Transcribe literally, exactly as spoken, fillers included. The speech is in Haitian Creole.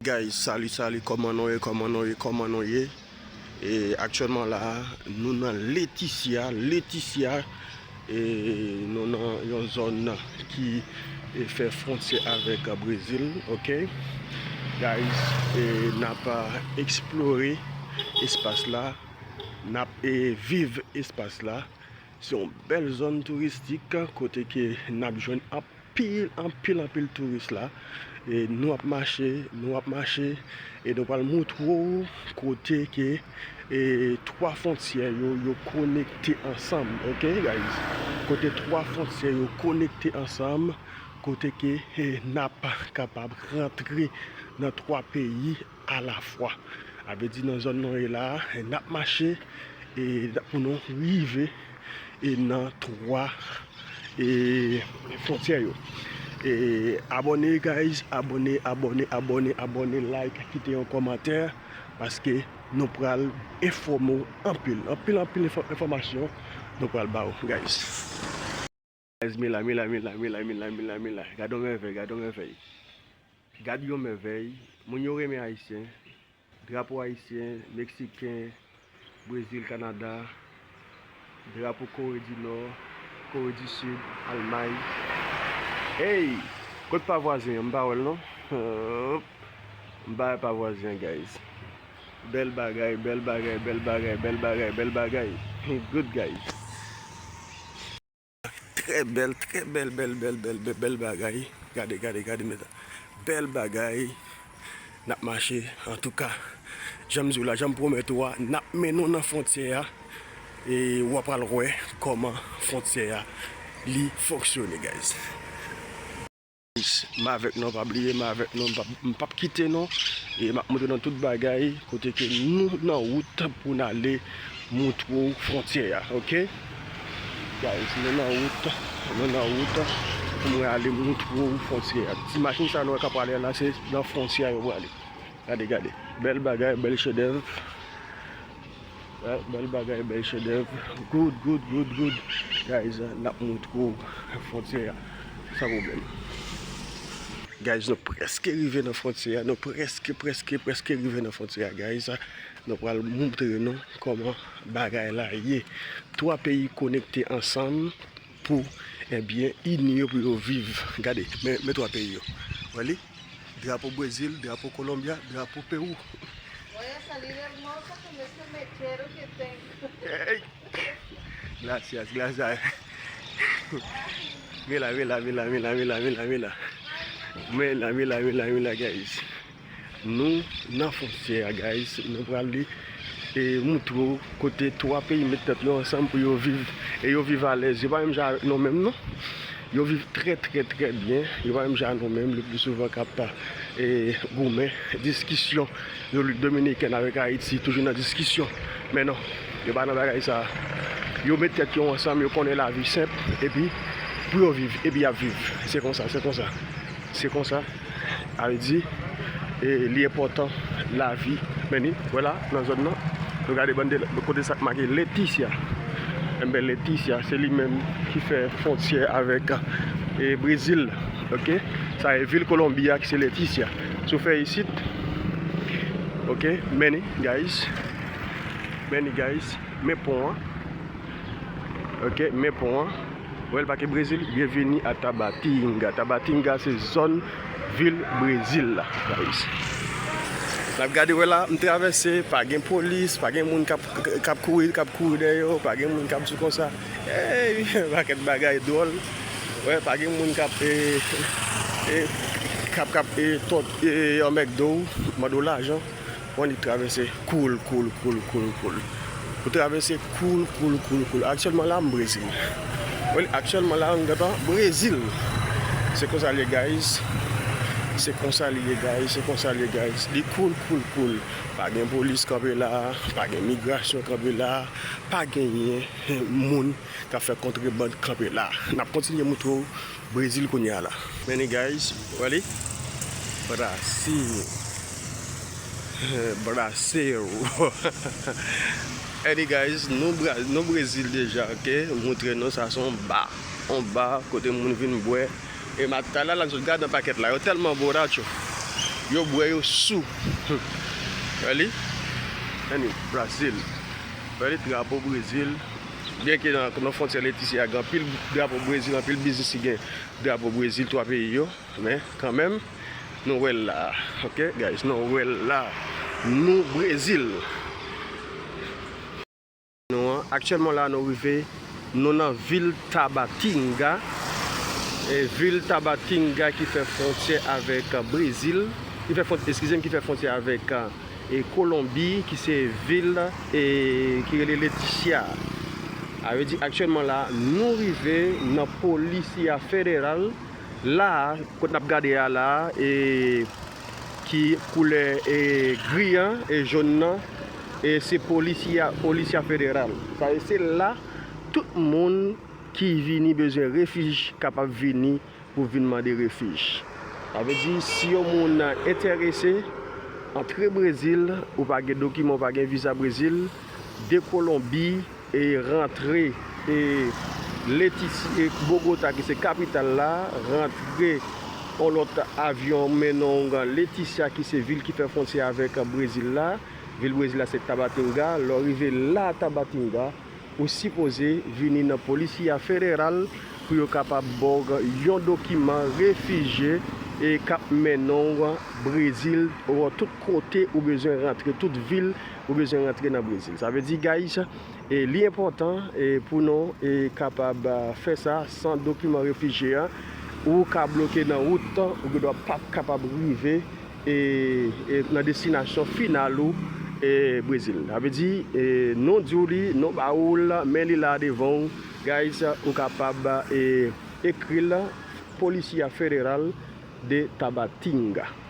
Guys, salut, salut, kòman nou ye, kòman nou ye, kòman nou ye? E aktyèlman la, nou nan Leticia, Leticia, e nou nan yon zòn ki, e, fè fwontyè avèk Brezil, ok? Guys, e n ap, a, eksplore espas la, n ap, e, viv espas la. Se yon bèl zòn touristik kote ke n ap jwenn anpil, anpil, anpil touris la. E nou ap mache, nou ap mache, e nou pral moutre w kote ke, e, twa fwontyè yo, yo konekte ansanm, ok, guys? Kote twa fwontyè yo konekte ansanm, kote ke, e, n ap kapab rantre nan twa peyi alafwa. A vle di nan zòn nou ye la, e n ap mache, e pou nou rive, e nan twa, e fwontyè yo. E abòne, guys, abòne, abòne, abòne, abòne, like, kite yon kòmantè, paske nou pral enfòme w anpil, anpil, anpil enfò-, enfòmasyon nou pral ba w, guys. Guys, mila, mila, mila, mila, mila, mila, mila. Gad yon mèvèy, gad yon mèvèy. Gad yon mèvèy. Moun yo renmen Ayisyen. Drapo ayisyen, meksiken, Brezil, Kanada, drapo Kore di Nò, Kore di Sid, Almay. Hey! Kot pa vwazen an? M pa wè l non. M pa wè pa vwazen an, guys. Bèl bagay, bèl bagay, bèl bagay, bèl bagay, bèl bagay. Good, guys. Trè bèl, trè bèl, bèl, bèl, bèl, bèl, bèl bagay. Gade, gade, gade, mezanmi. Bèl bagay. N ap mache. Antouka, jan m di w la, jan m pwomèt ou a, n ap mennen w nan fwontyè a. E w ap al wè kòman fwontyè a li fonksyone, guys. M avèk nou, pa bliye, m avèk nou, m p ap, m p ap kite nou. E m ap montre nou tout bagay, kote ke nou nan wout pou n ale moutre w fwontyè a, ok? Guys, nou nan wout, nou nan wout pou mwen ale moutre w fwontyè a. Ti machin sa nou wè k ap prale la, se nan fwontyè a yo prale. Gade, gade. Bèl bagay, bèl chedèv. Bèl, bèl bagay, bèl chedèv. Good, good, good, good. Guys, n ap moutre w fwontyè a. San pwoblèm. Guys, nou prèske rive nan fwontyè a. Nou prèske, prèske, prèske rive nan fwontyè a, guys. Nou pral moutre nou kòman bagay la ye. Twa peyi konekte ansanm pou, ebyen, ini yo pou yo viv. Gade, men, men twa peyi yo. Wè li? Drapo Brezil, drapo Colombia, drapo Pewou. Voy a salir hermosa con este mechero que tengo. Hey! Gracias, gracias. Mira, mira, mira, mira, mira, mira, mira. Mira, mira, mira, mira, guys. Nou nan fwontyè a, guys. Nou pral li, e, moutre w kote twa peyi met tèt yo ansanm pou yo viv. E yo viv alèz. Yo pa menm jan avèk nou menm, non. Yo viv trè, trè, trè byen. Yo pa menm jan nou menm, le pli souvan k ap, e, goumen. Diskisyon. Repiblik Dominikèn avèk Ayiti, toujou nan diskisyon. Men non, yo pa nan bagay sa. Yo met tèt yo ansanm, yo konnen lavi senp, epi pou yo viv, epi y ap viv. Se konsa, se konsa. Se konsa. A vle di, e, li enpòtan lavi. Men ni, vwala, nan zòn nan. Nou gade bande kote sa k make Leticia. Enben, Leticia, se li menm ki fè fwontyè avèk, e, Brezil. Ok? Sa e vil Kolonbi a ki se Leticia. Si w fè isit, ok, men ni, guys. Men ni, guys. Men pon an. Ok, men pon an. Wè l pa ke Brezil, bienveni a Tabatinga. Tabatinga se zòn vil Brezil la, guys. N ap gade, wè la, m travèse, pa gen polis, pa gen moun k ap, k ap kouri, k ap kouri dèyè w, pa gen moun k ap di w konsa, ey, pakèt bagay dwòl. Wè, pa gen moun k ap, e, e, k ap, k ap, e, tòt, e, anmègde w, mande w lajan. Bon, li travèse cool, cool, cool, cool, cool. Ou travèse cool, cool, cool, cool. Aktyèlman la, m Brezil. Wi, aktyèlman la, m gentan Brezil. Se konsa l ye, guys. Se konsa l ye, guys. Se konsa l ye, guys. Li cool, cool, cool. Pa gen polis kanpe la, pa gen migrasyon kanpe la, pa genyen moun k ap fè kontrebann kanpe la. N ap kontinye moutre w Brezil kounye a la. Men ni, guys, wè li? Brasil. Brasil. Any, guys, nou Bra-, nou Brezil deja, ok? Moutre nou sa se yon ba. Yon ba kote moun vin bwè. E matalè la, sot gade nan pakèt la. Yo tèlman borracho. Yo bwè, yo sou. Wè li? Anyway, Brazil. Wè li, drapo Brezil. Byenke nan, nan fwontyè Leticia gen anpil drapo Brezil, anpil biznis ki gen drapo Brezil, twa peyi yo. Men kanmenm, nou wè l la. Ok, guys, nou wè l la. Nou Brezil. Nou an. Aktyèlman la, nou rive, nou nan vil Tabatinga. E vil Tabatinga ki fè fwontyè avèk Brezil, ki fè fwont-, eskize m, ki fè fwontyè avèk, e, Kolonbi, ki se vil, e, ki rele Leticia. Sa vle di, aktyèlman la, nou rive nan Polícia Federal. La, kote n ap gade a la, e, ki koulè, e, gri an e jòn nan, e se Polícia, Polícia Federal. Sa vle se la tout moun ki vini bezwen refij kapab vini pou vin mande refij. Sa vle di, si yon moun enterese antre Brezil, ou pa gen dokiman, ou pa gen viza Brezil, de Kolonbi, e rantre, e Letisi-, e Bogota, ki se kapital la, rantre yon lòt avyon mennen w Leticia, ki se vil ki fè fwontyè avèk Brezil la. Vil Brezil la se Tabatinga. Lè w rive la, Tabatinga, ou sipoze vini nan Polícia Federal pou yo kapab ba w yon dokiman refijye e k ap mennen w Brezil, ou tout kote ou bezwen rantre, tout vil ou bezwen rantre nan Brezil. Sa vle di, guys, e li enpòtan, e pou nou, e kapab, a, fè sa san dokiman refijye a. Ou ka bloke nan wout, ou gendwa p ap kapab rive, e, e nan destinasyon final ou, e Brezil. Sa vle di, e nou di w li, nou ba ou l, men li la devan w, guys, ou kapab, e, ekri l Polícia Federal de Tabatinga.